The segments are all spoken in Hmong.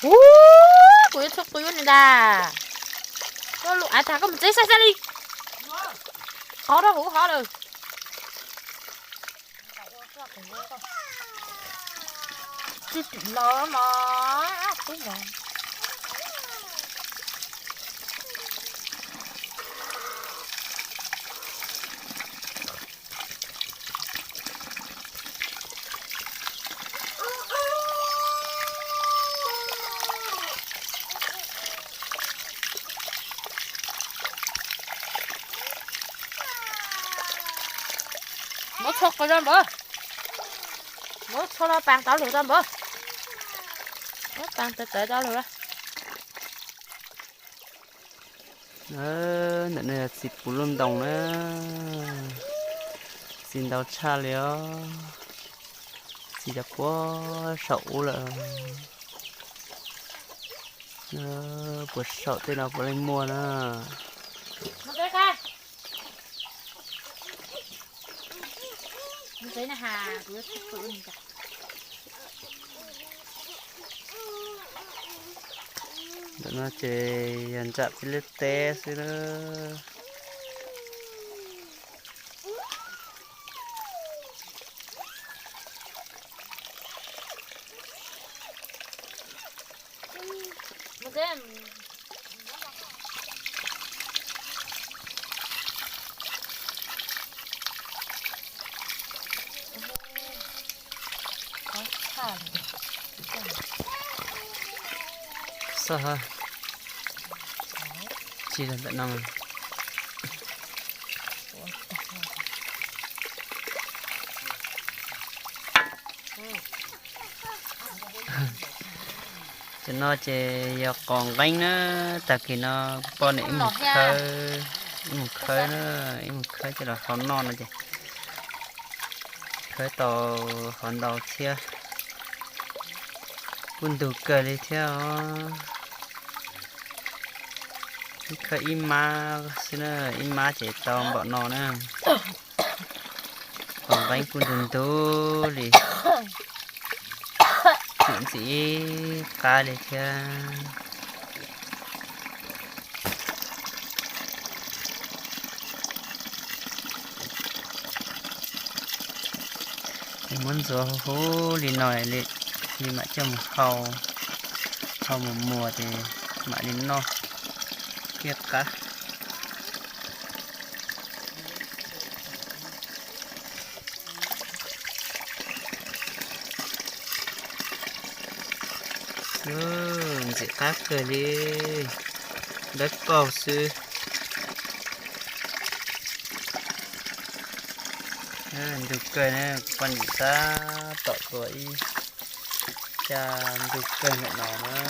Ub, kuv yuav txhua qw ne ntag. Koj lub av tag koj mus tsev sai sai li. Qhov rau hauv hov lawm. Tsis tim los mas tub mas. Muab tsho qw rau npawg. Muab tsho los paas tau lug rau npawg. Muab paas tawv tawv tau lug. Ntawm no yog txiv puv luj ntoos na, txiv ntau tshaj li os. Txiv cov puag saum ub lawm. Puag saum tej no puav leej muaj na. Ntawm no ces yog nram peb lub teb xwb na. Xab ha, tsis los ntawm no. Cov no ces yog qos nqeeb na, tag kis no kuv poj niam ib mus khawb, ib mus khawb na, ib mus khawb coj los hau noj no ces khawb tau hov ntau thiab, kuj ntug kawg li thiab os. Ib khawb ib mab xwb na, ib mab ces tau npaum no na. Qos nqeeb kuj ntug ntug li, tsim ntxim qab li thiab. Ces muab ntxuav huv huv li no li, mam coj mus hau, hau mus muas ces mam li noj thiaj qab. Ntxim qab kawg li, dawb paug xwb. Ntug kawg na, kuv poj niam tab tom tua ib caj ntug kawg ntawm no na.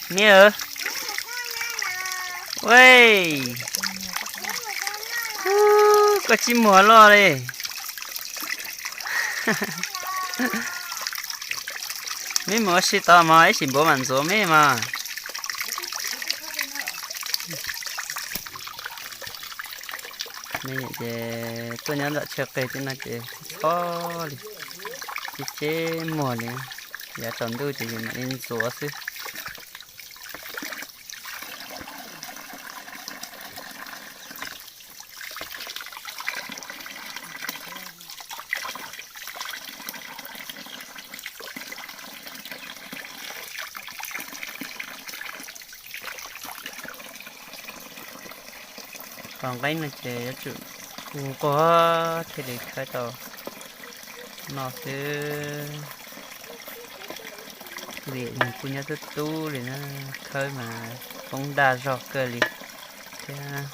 Niam, Wej, koj tsib muag loj li. Meb mus ua si tod mas ib sim npuav mam ntxuav meb mas. Meb ces tuaj nyob ntawm chaw qig thiab no ces txhob li, tsib tseb muag li, yav tsaus ntuj ces yus mam li ntxuav xwb. Qos nqeeb no ces yuav tsum ua nquag thiaj li khawb tau noj xwb, vim nws kuj nyob tub tub li na, khawb mas poob daj zog kawg li thiab.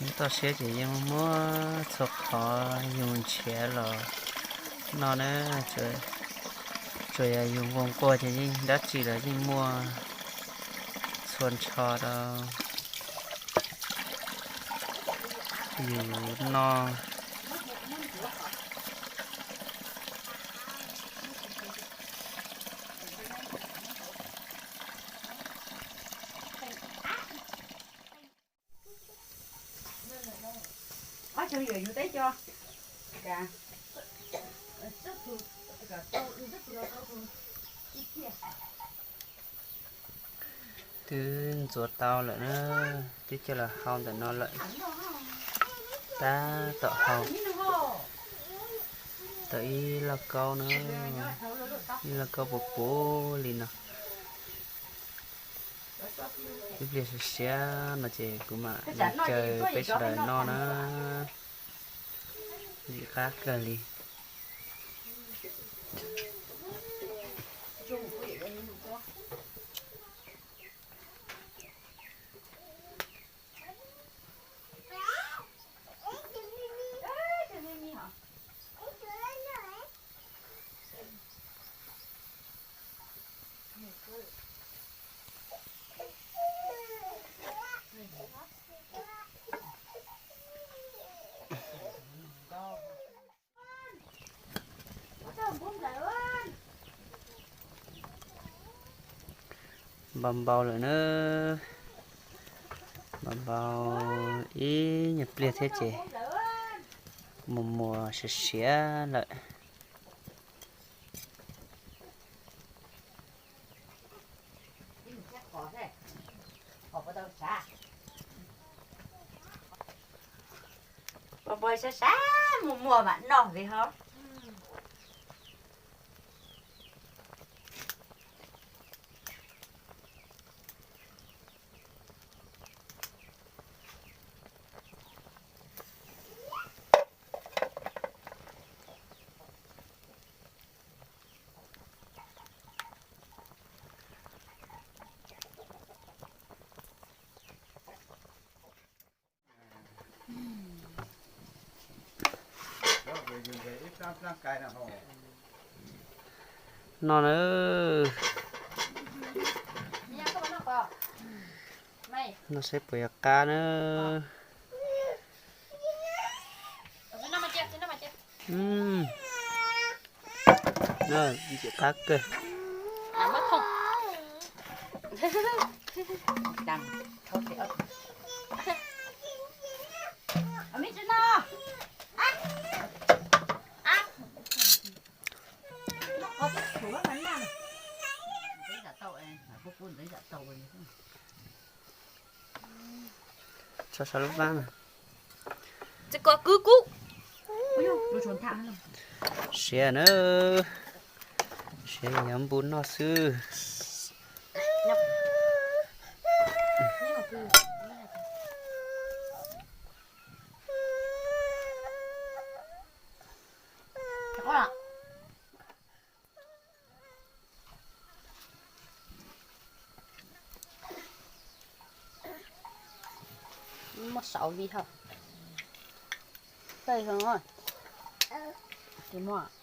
Nyob toj siab ces yeej muaj txhua qhov yus nrhiav los noj na, tsuas yog yus nquag nquag ces yeej dab tsi los yeej muaj txhua nrho rau yus noj. Twb ntxuav tau lawm na, twb coj los hau ntawm no lawm. Tab tom hau tau ib lauj kaub na, ib lauj kaub puv puv li no. Ib pliag siav siav no ces kuv mam li caw peb sawv daws noj na. Ntxim qab kawg li. Npau npau lawm na, npau npau ib nyuag pliag thiab ces mus muas siav siav lawm. Pos pos sab sab mus muag mam noj vim ho. No na, no saib puas yog qab na. Ntxim qab kawg. Tso saum lub vab na. Siav na, siav yog npua noj xwb. Muab saum li hos. Tawj hlo, ces muab